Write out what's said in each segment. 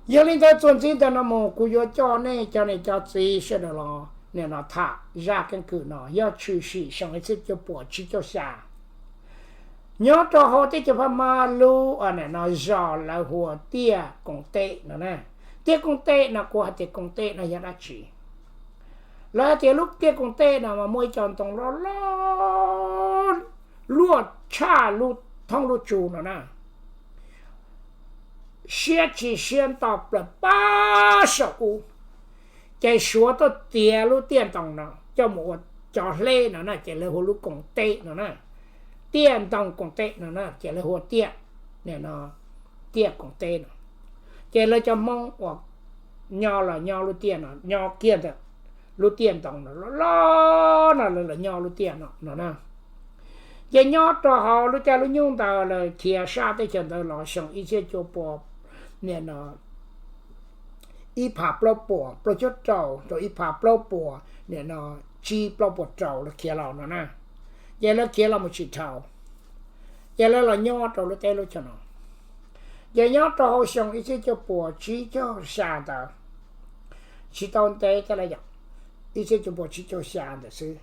Yog li ntawd txuas ntxiv ntawm no mus kuv yuav coj nej cov niam cov txiv sawv daws los nim no tham zaj keeb kwm no yog tshwm sim xyoo ib txhiab cuaj puas tsib caug xya. Nyob rau hauv teb chaws Phab Mab lub nim no zos lawv hu ua Tiaj Koom Teb no na. Tiaj Koom Teb no kuv hais tias Koom Teb no yog dab tsi? Lawv hais tias lub Tiaj Koom Teb no mas muaj ib co ntoo loj loj luaj tshaj lub thoob lub tsu no na, siab tsis siab nto plaws pab saum ub. Ces Suav tuaj tiav lub tiaj ntoo no coj mus ua cov hleb no na, ces lawv hu lub Koom Teb no na. Tiaj ntoo Koom Teb no na, ces lawv hu ua tiaj, nim no Tiaj Koom Teb no. Ces lawv cov Hmoob uas nyob los nyob lub tiaj no, nyob kiag ntawm lub tiaj ntoo no loj loj no lawv los nyob lub tiaj no no na. Ces nyob rau hauv lub caij lub nyoog ntawd lawv khiav sab teb chaws ntawd los xyoo ib txhiab cuaj puas, nim no ib phav plaub puas plaub caug rau rau ib phav plaub puas, nim no tsib plaub puas rau lawv khiav los no na. Ces lawv khiav los mus tsis dhau, ces lawv los nyob rau lub teb lub chaw no. Ces nyob rau hauv xyoo ib txhiab cuaj puas tsib caug xya ntawd, tsis tau ntev thiab lawm, ib txhiab cuaj puas tsib caug xya ntawd xwb.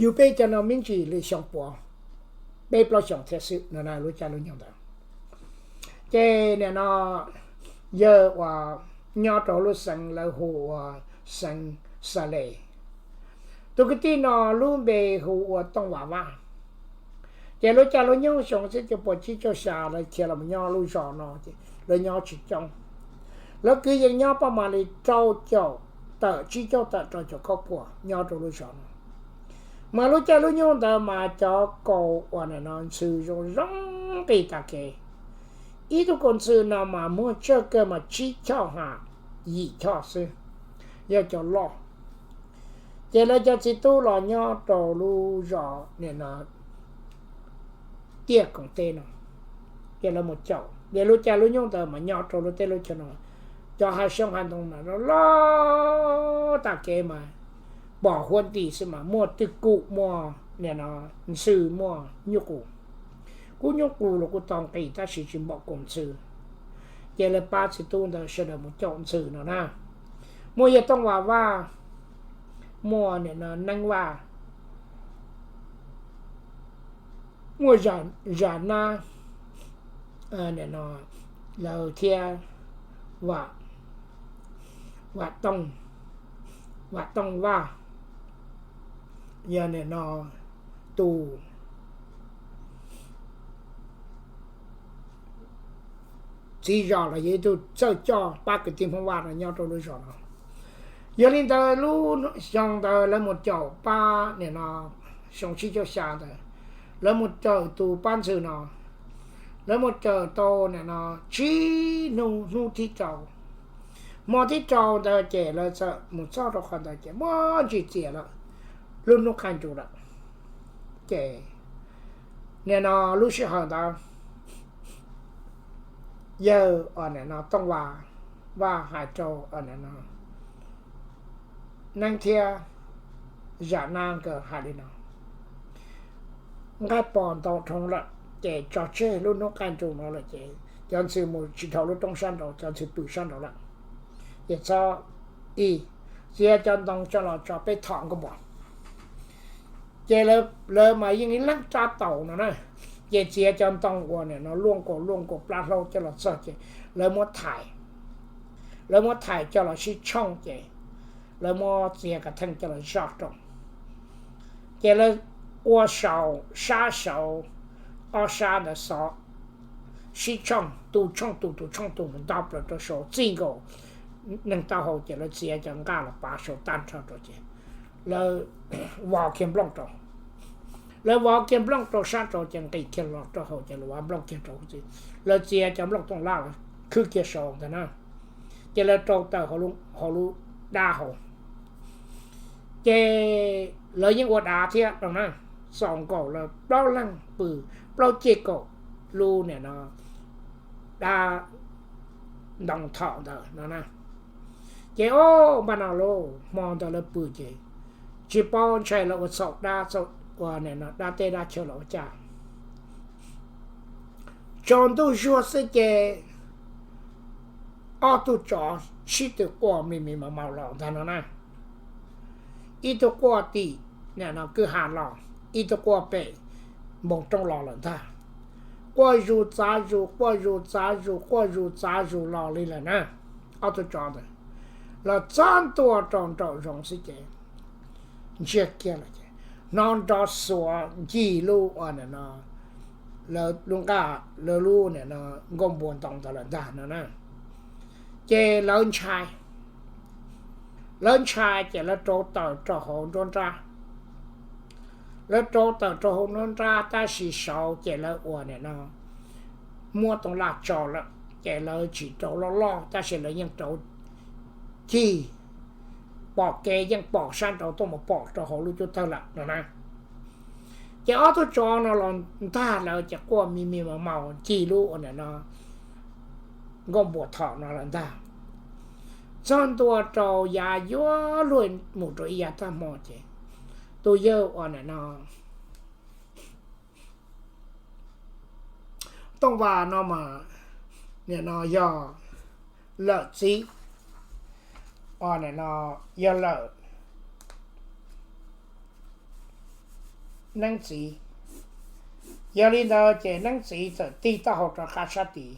Yus peb cov no me ntsis li xyoo puav, peb plaub xyoos thiab xwb no na lub caij lub nyoog ntawd. Ces nim no yawg uas nyob rau lub xeev lawv hu ua xeev Xa Les, tus kwv tij no lub npe hu ua Tooj Vam Vaj. Ces lub caij lub nyoog xyoo ib txhiab cuaj puas tsib caug xya lawv khiav los nyob lub zos no, ces lawv nyob tsis coob. Lawv kwv yees nyob pab mam li rau caum tawm tsib caug tawm rau caum khaub puas nyob rau lub zos no. Mas lub caij lub nyoog ntawd mas cov kaus uas nim no ntxhw zoo zoo nqis tas kev. Ib tug kaus ntxhw no mas muag tsawg kawg mas tsib choj ham yim choj xwb, yog cov loj. Ces lawv cov txiv tub los nyob rau lub zos nim no Tiaj Koom Teb no, ces lawv mus caum. Ces lub caij lub nyoog ntawd mas nyob rau lub teb lub chaw no, cov hav xyoob hav ntoo no loj loj tas kev mas pom huab nti xwb mas muaj twj kum, muaj nim no ntxhw, muaj nyuj qus. Kuj nyuj qus los kuj tau nqis tab sis tsis npaum kaus ntxhw. Ces lawv pab txiv tub ntawd sawv daws mus caum ntxhw no na. Muaj yawg Tooj Vam Vaj, muaj nim no Neeb Vaj, muaj Zam Nab, nim no lawv thiab Vam Tooj, Vam Tooj Vaj, yog nim no tus txiv zos los yog ib tug txawj coj pab kwv tij Hmoob Vaj no nyob rau lub zos no. Yog li ntawd lub xyoo ntawd lawv mus caum pab nim no xyoo tsib caug xya ntawd, lawv mus caum tus pab ntxhw no, lawv mus caum tau nim no tsib hnub, hnub thib rau, hmo thib rau ntawd ces lawv txawm mus txog rau qhov ntawd ces muaj ntsis txias lawm, lub hnub qaij nrug lawm. Ces nim no lub sij hawm ntawd yawg nim no Tooj Vam Vaj hais rau nim no Neeb thiab Zam Nab nkawd hais li no, nqaij pom ntaus dhau lawm ces tso tseg, lub hnub qaij nrug no lawm ces cov ntxhw mus tsis dhau lub roob sab nraud, cov ntxhw pw sab nraud lawm. Ces txhob ib, txiav cov ntoo coj los tso peb thom nkauj npua. Ces lawv mas yeej ib leeg rab taus no na, ces txiav cov ntoo uas nim no luaj nkaus luaj nkaus plab hlaub coj los txog ces lawv muab thais, lawv muab thais coj los sib tshooj ces lawv muab txiav kav theej coj los zoj rau. Ces lawv ua saum sab saud, ob sab ntawd xov sib tshooj, tus tshooj tus, tus tshooj tus mus nto plaws rau saud txij nkaus neeg taub hau ces lawv txiav cov nqaj los pav saud tag nrho rau ces lawv vov kiag nplooj rau. Lawv vov kiag nplooj rau sab rau ces nqis kiag los rau hauv ces lawv vov nplooj kiag rau hauv, lawv txiav cov nplooj tooj laj los khwb kiag saud ntawd na. Ces lawv rau tawm hauv lub dab hauv. Ces lawv yeej ua dav thiab rau na, txaus nkaus lawv plaub leeg pw, plaub ceg kaum lub nim no dab ntoo thom ntawd no na. Ces o, npaj no lauj, hmo ntawd lawv pw ces tsis paub ntshai lawv ua txhaum dab, txhaum ua nim no dab teb dab chaw los ua cas. Tsaus ntuj zuag xwb ces ob tug tsov sib tw quaj mi mi maus maus los ntag no na. Ib tug quaj tim kwj ha los, ib tug quaj pem npoo roob los lawm ntag. Quaj zus txav zus, quaj zus txav zus, quaj zus txav zus los li lawm na. Ob tug tsov ntawd los txog ntua rau nraum zoov xwb ces ntsiag kiag lawm ces hnov nrov xuav ncig lub ua no, lawv lub nqaj, lawv lub no, nkuaj npua ntoo ntawd lawm ntag no na. Ces lawv ntshai, lawv ntshai ces lawv rauv taws rau hauv nruab nrab. Lawv rauv taws rau hauv nruab nrab tab sis saud ces lawv ua no muab toov laj tso lawm ces lawv tsis rauv loj loj tab sis lawv yeej rauv cig, pom kev yeej pom sab nraud tuaj mus pom rau hauv lub cub tawg lawm no na. Ces ob tug tsov no los ntag lawm ces quaj mi mi maus maus ncig lub ua no nkuaj npua thom no lawm ntag. Txog ntua rau yav yuav luag mus rau ib yav tag hmo ces tus yawg ua no Tooj Vas no mas nim no yog lawm txiv, nim no yog lawm neeb txiv. Yog li ntawd ces neeb txiv txawm tig taub hau rov qab sab tid,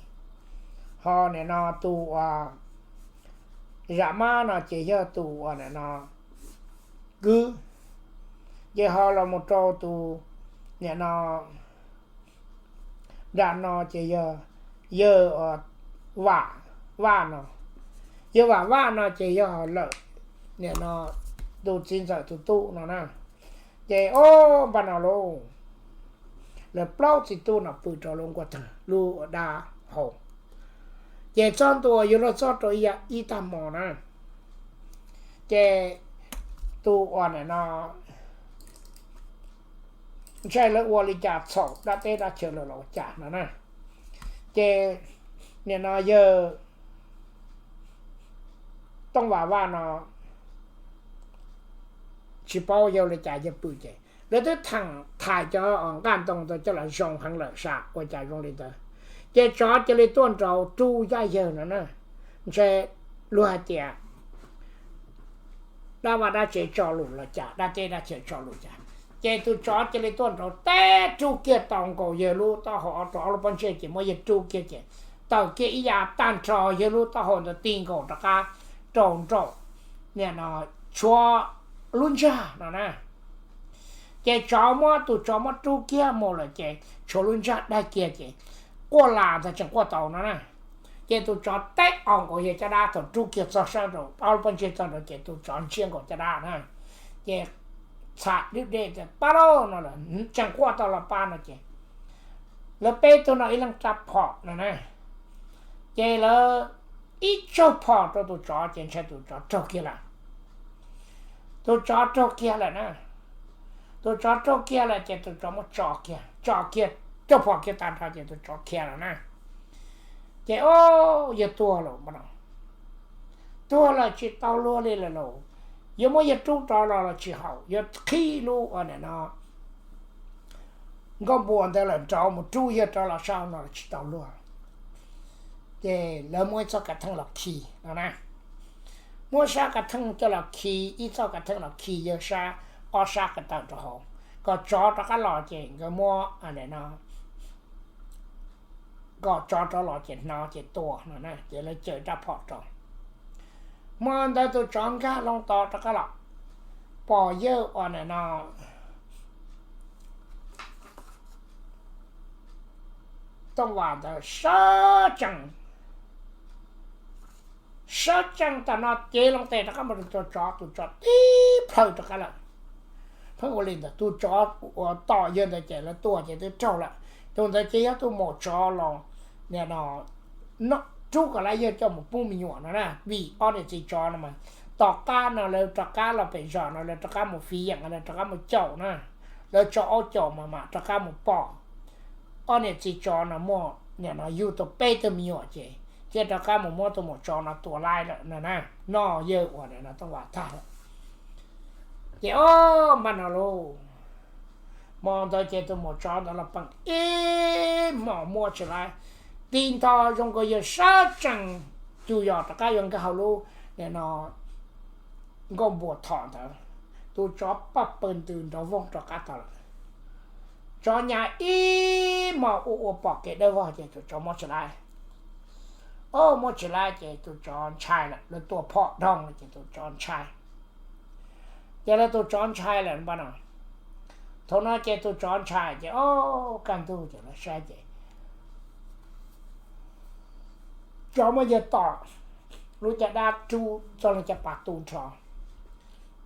ho nim no tus uas zam mab no ces yog tus uas nim no kwv, ces ho los mus rau tus nim no nram no ces yog yawg Vam Vaj no. Yawg Vam Vaj no ces yog lawm nim no tus txiv ntxawm tus tub no na. Ces o npaj no lauj, lawv plaub txiv tub no pw rau lub nkuaj tawg lub dab hau. Ces txog ntua yuav luag txog rau ib tag hmo na, ces tus uas nim no ntshai lawv ua li cas txhaum dab teb dab chaw lawm los ua cas no na. Ces nim no yawg Tooj Vas Vaj no tsis paub yog li cas yawg pw ces lawv twb theem thais cov nqaj ntoo ntawd coj los zoo heev lawm sas ua cas zoo li ntawd. Ces tsov cia li tuaj nraud rub yaj yawg no na. Ntshe luag hais tias dab vaj dab tsev tso lus los cas, dab teb dab chaw tso lus cas, ces tus tsov cia li tuaj nraud teb rub kiag tau nkaus yawg lub taub hau rau ob lub pob ntseg ces muab yawg rub kiag ces tawm kiag ib yav tag nrho yawg lub taub hau ntawd ti nkaus rov qab rau nraum nim no tshuav lub ntsag no na. Ces tsov muab, tus tsov muab rub kiag mus lawm ces tshuav lub ntsag daig kiag ces quaj las ntag tseem quaj tau no na. Ces tus tsov teb o nkaus yawg caj dab thaum rub kiag txog sab nraud ob lub pob ntseg txog nraud ces tus tsov ntsiab nkaus caj dab na. Ces txham dib dej tias pab lauj no lawm, tseem quaj tau los pab no ces lawv peb tug no ib leeg rab phom no na. Ces lawv ib tsaug phom rau tus tsov ces ntshai tus tsov raug kiag lawm. Tus tsov raug kiag lawm na. Tus tsov raug kiag lawm ces tus tsov muab tso kiag, tso kiag, tsaug phom kiag tag nrho ces tus tsov khiav lawm na. Ces o, yawg tuag lawm no, tuag lawm tsis tau luag li lawm lauj. Yuav muab yawg rub rov los los tsis haum, yuav qhib lub ua nim no nkuaj npua ntawd lawm nraud mus rub yawg rov los sab no los tsis tau luag. Ces lawv muab ib txoj kav theej los khi no na. Muab sab kav theej coj los khi, ib txoj kav theej los khi yawg sab, ob sab ko taw rau hauv, kom tsov rov qab los ces nkawd muab no, kom tsov rov los ces hnov ces tua no na. Ces lawv caw rab phom rau. Hmo ntawd tus tsov nkag loo tod rov qab los, pom yawg ua nim no Tooj Vas ntawd sawv tsees, sawv tsees tam no cev loo tes rov qab mus rau tus tsov, tus tsov tib plhaw rov qab lawm. Pheej ua li ntawd, tus tsov uas tom yawg ntawd ces lawv tua ces twb raug lawm. Tus ntawd ces yog tus maum tsov los nim no rub kom lawv yawg coj mus pub me nyuam no na, vim ob niam txiv tsov no mas tom qab no lawv rov qab los pem zos no lawv rov qab mus fiv yeem, lawv rov qab mus caum na, lawv tso aub caum mas mam rov qab mus pom ob niam txiv tsov no muaj nim no yug tau peb tug me nyuam ces thiaj rov qab mus muab tus maum tsov no tua laib lawm no na. No yawg uas nim no Tooj Vas tag lawm. Ces o, npaj no lauj, Hmo ntawd ces tus maum tsov ntawd los peem ib hmos muab tsis laiv, ti nto zoo nkaus yawg sab tsees cus yos rov qab yuav nkag hauv lub, nim no, nkauj npua thom ntawd, tus tsov paj pawg ntws nrov voog rov qab tag lawm. Tsov nyas ib hmos ua ua pom kev dawb vog ces tus tsov muab tsis laiv. Ob, muab tsis laiv ces tus tsov ntshai lawm, lawv tua phom dhoo ces tus tsov ntshai. Ces lawv tus tsov ntshai lawm no, thaum no ces tus tsov ntshai ces ob kaj ntug ces lawv saib ces tsov muab yawg tom lub caj dab rub txog lub caj pas tu nrho,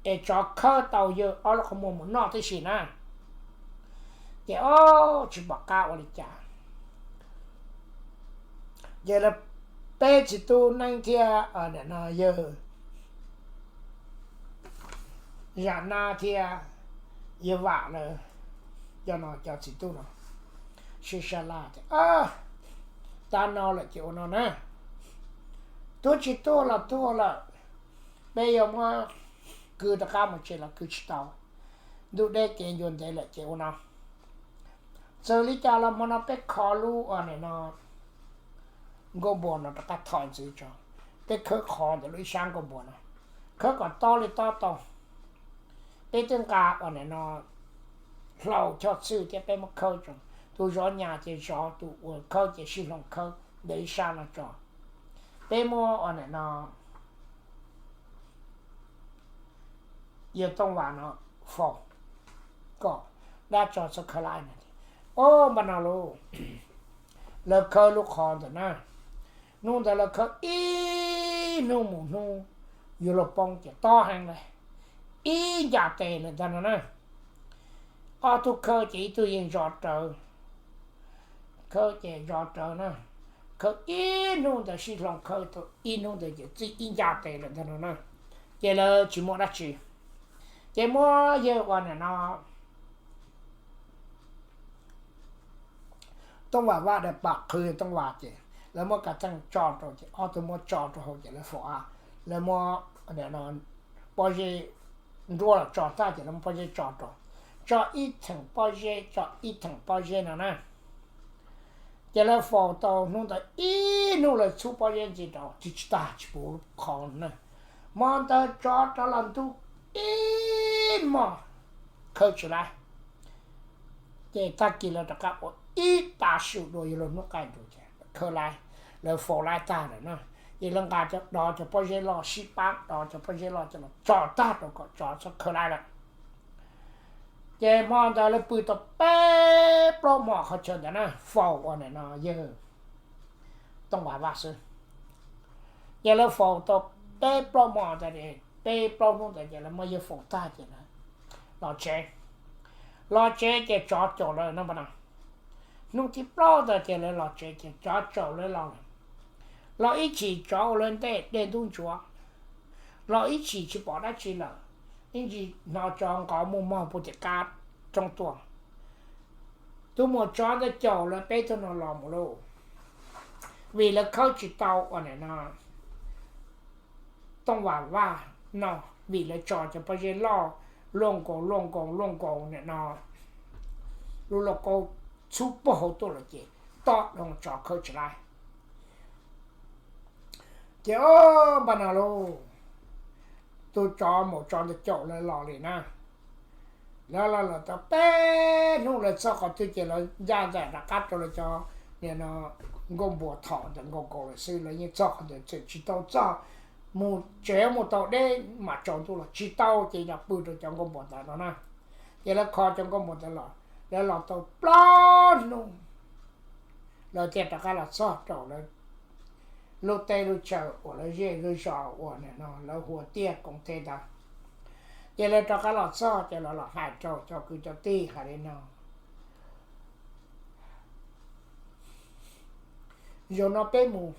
es tsov khawb tau yawg ob lub qhov muag mus noj tib si na. Ces ob, tsis pom qab ua li cas. Ces lawv peb txiv tub Neeb thiab, nim no yawg Zam Nab thiab yawg Vam lawv, cov no cov txiv tub no sib sab laj tias, Tab no lawm ces ua no na, tuag tsis tuag los tuag lawm, peb yuav muab kwv rov qab mus tsev los kwv tsis tau. Ntuj deb kev ncua ntev lawm ces ua no, txawm li cas los hmo no peb kho lub, nim no, nkauj npua no rov qab thom ntxiv tso. Peb khawb qhov ntawm lub ib sab nkauj npua no, khawb kom tob li tob tau. Peb twb nqa, nim no, hlau choj txwj thiab peb muab khawb tso. Tus zov nyas ces zov, tus uas khawb ces sib hloov khawb ntawm ib sab no tso. Peb muab, nim no, yawg Tooj Vas no faus kom dab tso txhob khawb laiv no. Ob, npaj no lauj, lawv khawb lub qhov ntawm na. Hnub ntawd lawv khawb ib hnub mus hnub yuav luag poob ces tob heev lawm, ib ncas tes lawm ntag no na. Ob tug khawb ces ib tug yeej zov rawv, khawb ces zov rawv na. Khawb ib hnub ntawd sib hloov khawb tau ib hnub ntawd ces txij ib ncas tes lawm ntag no na. Ces lawv tsis muaj dab tsi, ces muab yawg ua nim no Tooj Vas vaj daim pam qhwv Tooj Vas ces lawv muab kav theej tso rau ces ob tug muab tso rau hauv ces lawv faus, lawv muab pob zeb nruab los tso tag ces lawv muab pob zeb tso rau, tso ib theem pob zeb, tso ib theem pob zeb no na. Ces lawv faus tau hnub ntawd ib hnub lawv txhub pob zeb ntxiv rau tsis tag tsis puv lub qhov na. Hmo ntawd tsov rov los ntug ib hmos, khawb tsis laiv. Ces tag kis lawv rov qab ua ib tag su dua yuav luag hnub qaij nrus ces khawb laiv, lawv faus laiv tag lawm na. Ces lawv nqa cov, dov cov pob zeb loj, sib pab dov cov pob zeb loj coj los tso tag rau kom tsov txhob khawb laiv lawm. Ces hmo ntawd lawv pw tau peb plaub hmos qhov chaw ntawd na, faus ua nim no yawg Tooj Vas vaj xwb. Ces lawv faus tau peb plaub hmo ntawd, peb plaub hnub ntawd ces lawv muab yawg faus tag ces lawv los tsev. Los tsev ces tsov caum lawv no. Hnub thib plaub ntawd ces lawv los tsev ces tsov caum lawv los lawm. Los ib chim tsov ua lawv ntej dej ntub ntsuav, los ib chim tsis pom dab tsi lawm, ib ntsis hnov tsov nqov muaj mog puag tim qab roob tuaj. Tus muam tsov ntawd caum lawv peb tug no los mus lauj, vim lawv khawb tsis tau ua nim no Tooj Vas vaj no, vim lawv tso cov pob zeb loj luaj nkaus luaj nkaus luaj nkaus nim no lub lauj kaub txhub puag hauv tuaj lawm ces tob dhau tsov khawb tsis laiv. Ces ob npaj no lauj, tus tsov maum tsov ntawd caum lawv los li na. Lawv los lawm tau peb hnub lawv txog qhov twg ces lawv ncaj nraim rov qab rau lawv cov nim no nkauj npua thom ntawd nkaus nkaus lawm xwb, lawv yeej txog qhov ntawd tseem tsis tau txog, mus tsev mus tau deb mam tsaus ntuj los tsis tau ces yog pw rau cov nkauj npua ntawd no na. Ces lawv kho cov nkauj npua ntawd los, lawv los tau plaub hnub lawv thiaj rov qab los txog rau lawv lub teb lub chaw uas lawv zej lub zos uas nim no lawv hu ua Tiaj Koom teb ntawd. Ces lawv rov qab los txog ces lawv los hais rau cov kwv cov tij hais li no, zaum no peb mus,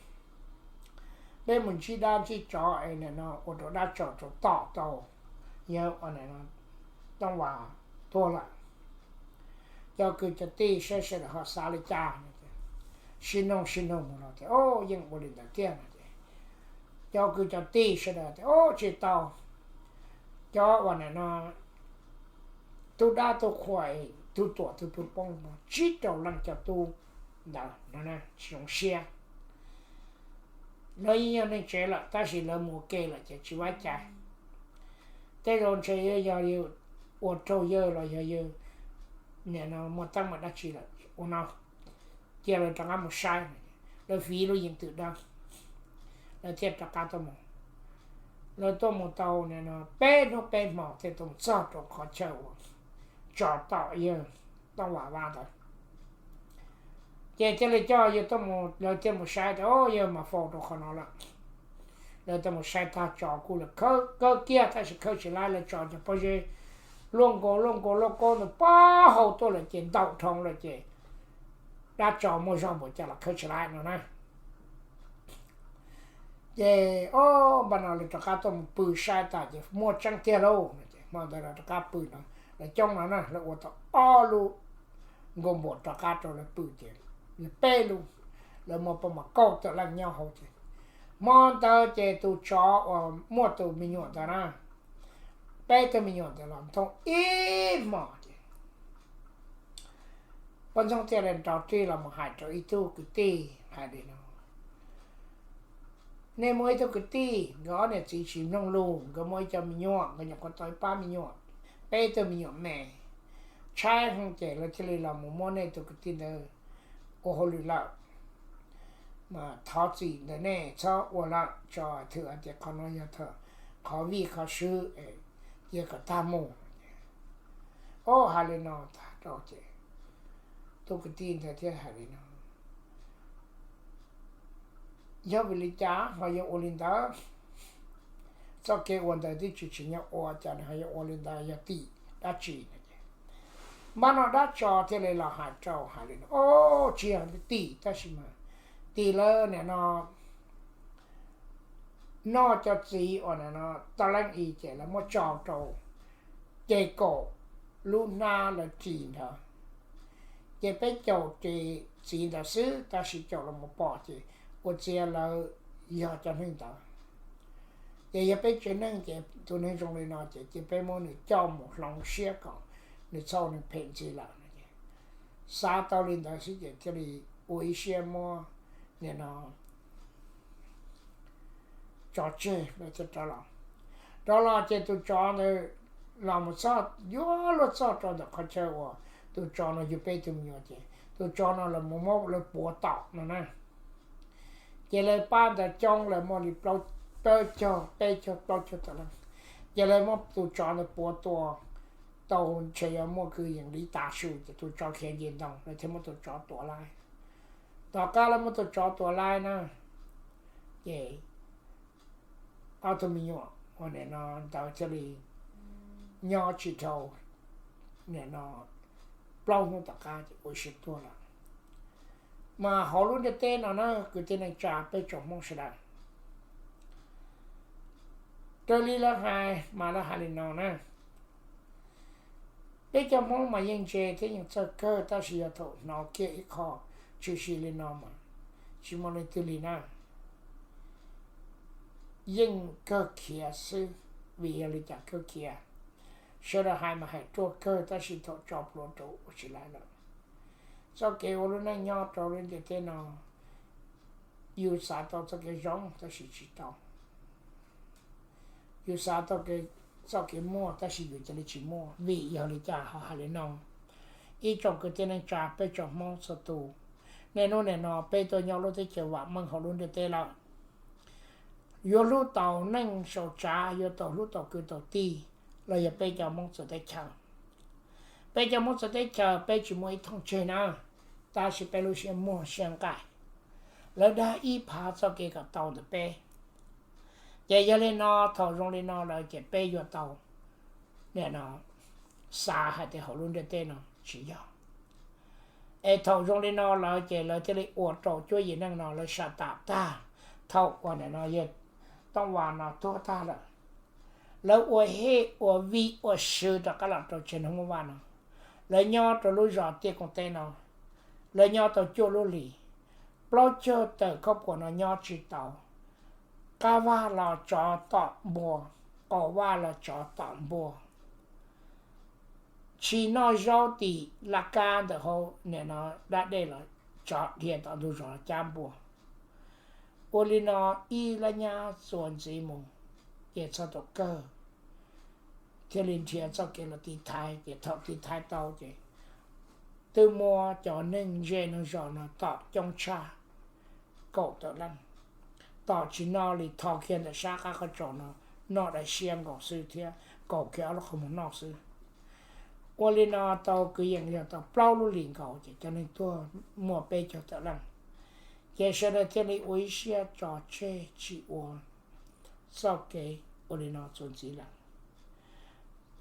peb mus ntsib dab ntsib tsov es nim no ua rau dab tsov rau tom tau yawg Tooj Vas tuag lawm. Cov kwv cov tij saib sawv daws ho xav li cas no. Sib noog sib noog mus los tias, Au, yeej ua li ntawd tiag no ces cov kwv cov tij sawv daws tias, Au, tsis tau, cov uas nim no tub dab tub qhua tug tuam tug pw poob, tsib rau leej cov tub ntawd no tsis zoo siab. Lawv yeej yog neeg tsev lawm tab sis lawv mus ua ke lawm ces tsis ua cas. Tej zaum ntshe yog yus ua raug yawg los yog yus nim no muaj teeb meem dab tsi lawm ua no, cia lawv rov qab mus saib. Lawv fiv lub yees twm dawb, lawv thiaj rov qab tuaj mus. Lawv tuaj mus tau nim no peb hnub peb hmo thiaj tuaj mus txog rau qhov chaw uas tso tom yawg Tooj Vam Vaj ntawd. Ces thiaj li coj yawg tuaj mus, lawv thiaj mus saib tias, o, yawg mas faus rau qhov no lawm. Lawv tuaj mus saib tag tso kuj khawb kiag tab sis khawb tsis laib, lawv tso cov pob zeb luaj nkaus luaj nkaus luaj nkaus ntawd pab hau tuaj lawm ces ntaum dhau lawm ces dab tso muaj zog npaum cas los khawb tsis laib no na. Ces o, npaj no lawv rov qab tuaj mus pw saib tas ces muaj tseeb tiag lauj. Hmo ntawd lawv rov qab pw no, lawv coob no na, lawv ua tau ob lub nkaus npaum rov qab rau lawv pw ces, lawv peb lub, lawv muaj pab mam kauj tawm leej nyob hauv ces, hmo ntawd ces tus tsov uas muaj tus me nyuam ntawd na, peb tug me nyuam ntawd los ntoo ib hmos ces poj ntxoog thiaj li nrov rig los mus hais rau ib tug kwv tij hais li no, nej muaj ib tug kwv tij, nkawd ob niam txiv tsis mloog lus, nkawd muaj ib co me nyuam, nkawd nyuam qhuav tau ib pab me nyuam, peb tug me nyuam me, tshaib heev ces lawv thiaj li los mus muab nej tus kwv tij ntawd ua hauj lwm lawm. Mas thov txim ntawm nej txhob ua lawm tso, thwm hais tias qhov no yog qhov vij qhov swv, cia kom tag mus. O, hais li no tag rau ces tus kwv tij ntawd thiaj hais li no, yog vim li cas ho yuav ua li ntawd? Txoj kev ua ntawd twb tsis tsim nyog ua, cas nws ho yuav ua li ntawd, yog tim dab tsi? Npaj no dab tso thiaj li los hais rau hais li no, o, tsis yog tim tab sis mas tim lawv nim no noj cov txiv uas nim no tau leej i ces lawv muab tso rau ces kaum lub hnab lawv ris ntawd, ces peb caum ris txiv ntawd xwb tab sis caum los mus pom ces ua txiav lawv yog cov neeg ntawd. Ces yog peb tsev neeg ces tus neeg zoo li no ces cia peb muab nws coj mus hloov siab kom nws txhob ua neeg phem ntxiv lawm no. Xav tau li ntawd xwb ces thiaj li ua ib siab muab nim no tso tseg lawv thiaj rov los. Rov los ces tus tsov ntawd los mus txog yuav luag txog rau ntawm qhov chaw uas tus tsov no yug peb tug me nyuam ces tus tsov no los mus muab lawv puav tom no na. Ces lawv pab ntawd coob, lawv muaj li plaub caug peb caug plaub caug tawm leej, ces lawv muab tus tsov ntawd puav tua tau ntshe yuav muaj kwv yees li tav su ces tus tsov khiav nce ntoo lawv thiaj muab tus tsov tua laib. Tom qab lawv muab tus tsov tua laib na, ces ob tug me nyuam uas nim no ntawd thiaj li nyob tsis dhau nim no plaub hnub tom qab ces ua siab tuag lawm. Mas hauv lub ntiaj teb no na kwv tij neej tsa peb tsoom Hmoob sawv daws, raws li lawv hais mas lawv hais li no na, peb cov Hmoob mas yeej ntse thiab yeej txawj kawg tab sis yog thaum hnov kiag ib qho tshwm sim li no mas tsis muaj leej twg li na, yeej kawg khiav xwb. Vim yog li cas kawg khiav? Sawv daws hais mas hais ruaj kawg tab sis thaum tso plhuav rau ua tsis laib lawm. Txoj kev ua lub neej nyob rau lub ntiaj teb no, yus xav tau txoj kev zoo tab sis tsis tau. Yus xav tau txoj kev muaj tab sis yus cia li tsis muaj. Vim yog li cas ho hais li no? Ib tsoom kwv tij neej tsa peb tsoom Hmoob txhua tus, niaj hnub nim no peb tuaj nyob lub teb chaws vam meej hauv lub ntiaj teb lawm, yuav hlub tau neej sau tsav, yuav tau hlub tau kwv tau tij, los yog peb cov Hmoob txawv teb chaws. Peb cov Hmoob txawv teb chaws peb tsis muaj ib thooj tseg na, tab sis peb lub siab muag siab nqaij, lawv dag ib phav txoj kev kom tau ntawm peb. Ces yog li no thaum zoo li no lawm ces peb yuav tau nim no xav hais tias hauv lub ntiaj teb no tsis yog. Es thaum zoo li no lawm ces lawv thiaj li ua rau cuab yim neej no lawv sab tam tag. Thaum uas nim no yawg Tooj Vas no tuag tag lawm, lawv ua hej ua vij ua sw rov qab los rau tsev neeg Hmoob Vaj no. Lawv nyob rau lub zos Tiaj Koom teb no, lawv nyob tau cuaj lub hlis, plaub caug tawm khaub puas no nyob tsis tau. Qab vaj los tsov tom npua, qaum vaj los tsov tom npua. tsis noj zaub tim laj kab ntawm hauv nim no dab dej los tsov dhia tom ntug zos los cab npua. Ua li no ib lab nyab txuas ntxiv mus, ces txog tom kawg thiaj li nrhiav txoj kev los tiv thaiv, ces thaum tiv thaiv tau ces twb muab cov neeg zej neeg zos no tom coob tshaj kaum tawm leej, tom tsis noj li, tho kiag ntawm sab qab qhov tsaus no, noj daim siab nkaus xwb thiab kaum kiag ob lub qhov muag noj xwb. Ua li no tau kwv yees yog tau plaub lub hlis nkaus ces cov neeg tuag muaj peb caug tawm leej. Ces sawv daws thiaj li ua ib siab tso tseg tsis ua txoj kev ua li no txuas ntxiv lawm.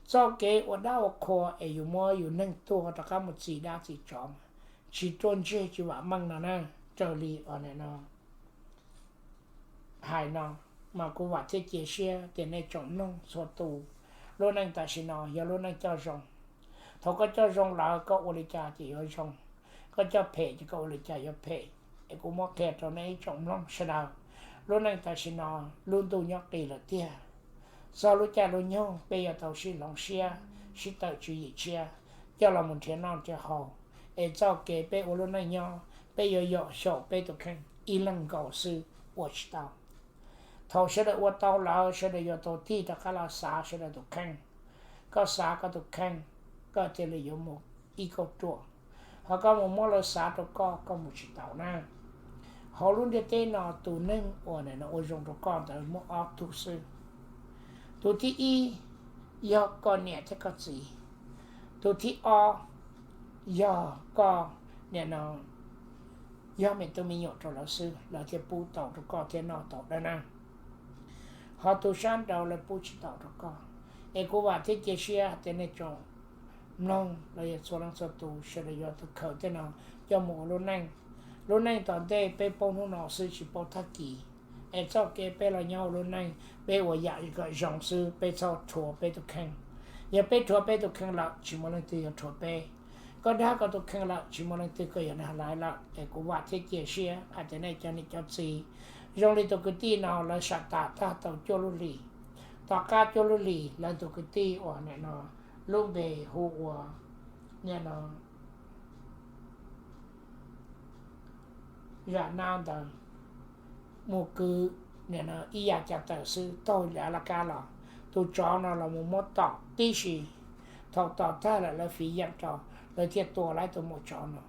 Txoj kev ua dab ua qhua es yus muab yus neeg tuag rov qab mus txi dab txi tsov mas tsis ruaj ntseg tsis vam meej no na. Raws li nim no hais no, mas kuv vam thiab cia siab tias nej tsoom mloog txhua tus, lub neej tam sim no yog lub neej coj zoo. Thaum koj coj zoo lawm koj ua li cas ces yuav zoo, koj coj phem ces koj ua li cas yuav phem. Es kuv muab qhia rau nej ib tsoom mloog sawv daws, lub neej tam sim no lub ntuj nyob qis lawm tiag. Txog lub caij lub nyoog peb yuav tau sib hloov siab, sib tawm tswv yim tshiab, coj los mus nrhiav noj nrhiav haus, es txoj kev peb ua lub neej nyob peb yuav yom xyaum peb tus kheej ib leeg nkaus xwb ua tsis tau. Thaum sawv daws ua tau lawm sawv daws yuav tau tig rov qab los xav sawv daws tus kheej. Koj xav koj tus kheej, koj thiaj li yuav mus ib kauj ruam. Ho koj mus muab lawv xav rau koj, koj mus tsis tau na. Hauv lub ntiaj teb no tus neeg uas nim no ua zoo rau koj ntawd muaj ob tug xwb. Tus thib ib yog koj niam thiab koj txiv. Tus thib ob yog koj nim no yog me tub me nyuam rau lawv xwb, lawv thiaj pub tau rau koj thiab noj tau dab na. Ho tus sab nraud lawv pub tsis tau rau koj. Es kuv vam thiab cia siab hais tias nej tsoom mloog los yog txhua leej txhua tus sawv daws yuav tus khaws tej no coj mus ua lub neej. Lub neej tom ntej peb paub hnub no xwb tsis paub tag kis. Es txoj kev peb los nyob ua lub neej peb ua yam kom zoo xwb, peb txhob rhuav peb tus kheej. Yog peb rhuav peb tus kheej lawm tsis muaj leej twg yuav rhuav peb. Koj dag koj tus kheej lawm tsis muaj leej twg koj yuav dag laiv lawm. Es kuv vam thiab cia siab hais tias nej cov niam cov txiv, zoo li tus kwv tij no lawv sam tas tag tau cuaj lub hlis. Tom qab cuaj lub hlis lawv tus kwv tij uas nim no lub npe hu ua nim no Zam Nab ntawd mus kwv nim no ib yav cav tawm xwb taug yav laj kab los, tus tsov no los mus muab tom tib si. Thaum tom tag lawm lawv fiv yeem rau, lawv thiaj tua lawv tus maum tsov no,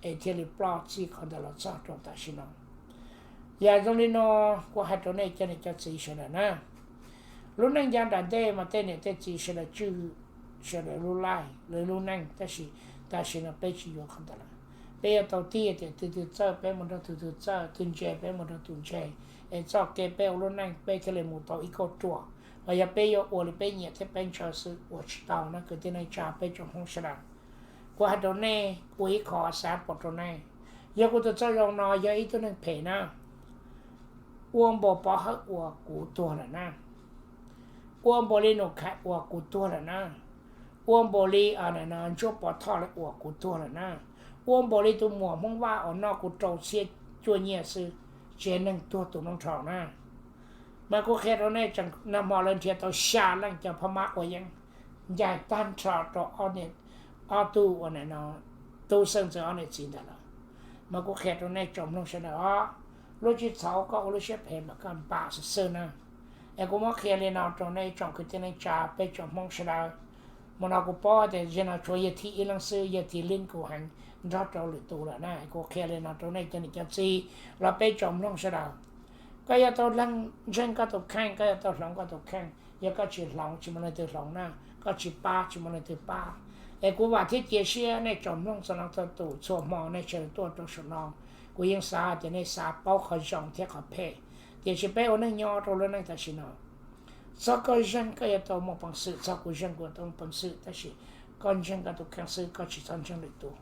es thiaj li ploj txij qhov ntawd los txog rau tam sim no. Yam zoo li no kuv hais rau nej cov niam cov txiv sawv daws na, lub neej yav nram ntej mas tej niam tej txiv sawv daws tswj sawv daws lub laij lawv lub neej, tab sis tam sim no peb tsis yuav qhov ntawd lawm. Peb yuav tau tig tias tus twg txawj peb mus nrog tus twg txawj, tus ntse peb mus nrog tus ntse, es txoj kev peb ua lub neej peb thiaj li mus tau ib kauj ruam. Los yog peb yuav ua li peb nyiam thiab peb ntshaw xwb ua tsis tau na kwv tij neej tsa peb tsoom Hmoob sawv daws. Kuv hais rau nej ua ib qho xav pom rau nej, yog kuv tus txoj zoo no yog ib tug neeg phem na, ua npaum Pov Hawj uas kuv tuag lawm na, ua npaum li Nus Khais uas kuv tuag lawm na, ua npaum li Ntsuab Pov Thoj lawv uas kuv tuag lawm na, ua npaum li tus muam Hmoob Vaj uas noj kuv rau txhiab cuaj nyiaj xwb, tsev neeg tuag tu noob nrho na. Mas kuv qhia rau nej, tseem nag hmo lawv nrhiav tau xya leej cov phab mab ua yeeb, ncaim tag nrho rau ob tug uas nim no Tub Xeej Ntxwg ob niam txiv ntawd lawm. Mas kuv qhia rau nej tsoom mloog sawv daws os, lub tsis txhaum koj ua lub siab phem mas koj npam xwb xwb na. Es kuv muab qhia li no rau nej tsoom kwv tij neej tsa peb tsoom Hmoob sawv daws. Hmo no kuv paub tias zaum no tshuav yawg thib ib leeg xwb, yawg thib lib kuv heev nrog rau lwm tus lawm na. Kuv qhia li no rau nej cov niam cov txiv los peb tsoom mloog sawv daws. Koj yuav tau leej ntseeg koj tus kheej, koj yuav tau hloov koj tus kheej. Yog koj tsis hloov tsis muaj leej twg hloov na, koj tsis pab tsis muaj leej twg pab. Es kuv vam thiab cia siab nej tsoom mloog txhua leej txhua tus txhua hmo nej sawv daws tuaj rau saum no, kuv yeej xav tias nej xav paub qhov zoo thiab qhov phem. Tiam sis peb ua neej nyob rau lub neej tam sim no, txog koj zeeg koj yuav tau muaj peev xwm, txog kuv zeeg kuv yuav tau muaj peev xwm, tab sis koj ntseeg koj tus kheej xwb, koj tsis txhob ntseeg lwm tus.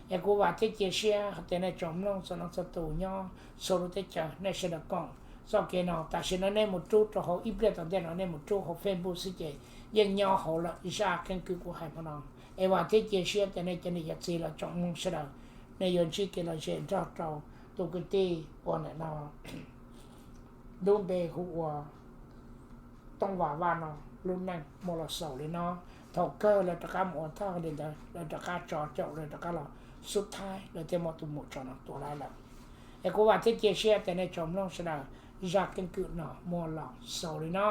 Es kuv vam thiab cia siab hais tias nej tsoom mloog txhua leej txhua tus nyob txhua lub teb chaws nej sawv daws koom txoj kev no. Tam sim no nej mus rub rau hauv, ib pliag tom ntej no nej mus rub hauv Facebook xwb ces yeej nyob hauv lawm zaj keeb kwm kuv hais hmo no. Es vam thiab cia siab tias nej cov niam cov txiv los tsoom mloog sawv daws, nej yuav ntsib kev lom zem nrog rau tus kwv tij uas nim no lub npe hu ua Tooj Vam Vaj no lub neej muaj los xaus li no. Thaum kawg lawv rov qab mus ua thawj li ntawd, lawv rov qab tso caum lawv rov qab los xub thawj, lawv thiaj muab tus muam tsov no tua lawm. Es kuv vam thiab cia siab tias nej tsoom mloog sawv daws zaj keeb kwm no muaj los xaus li no.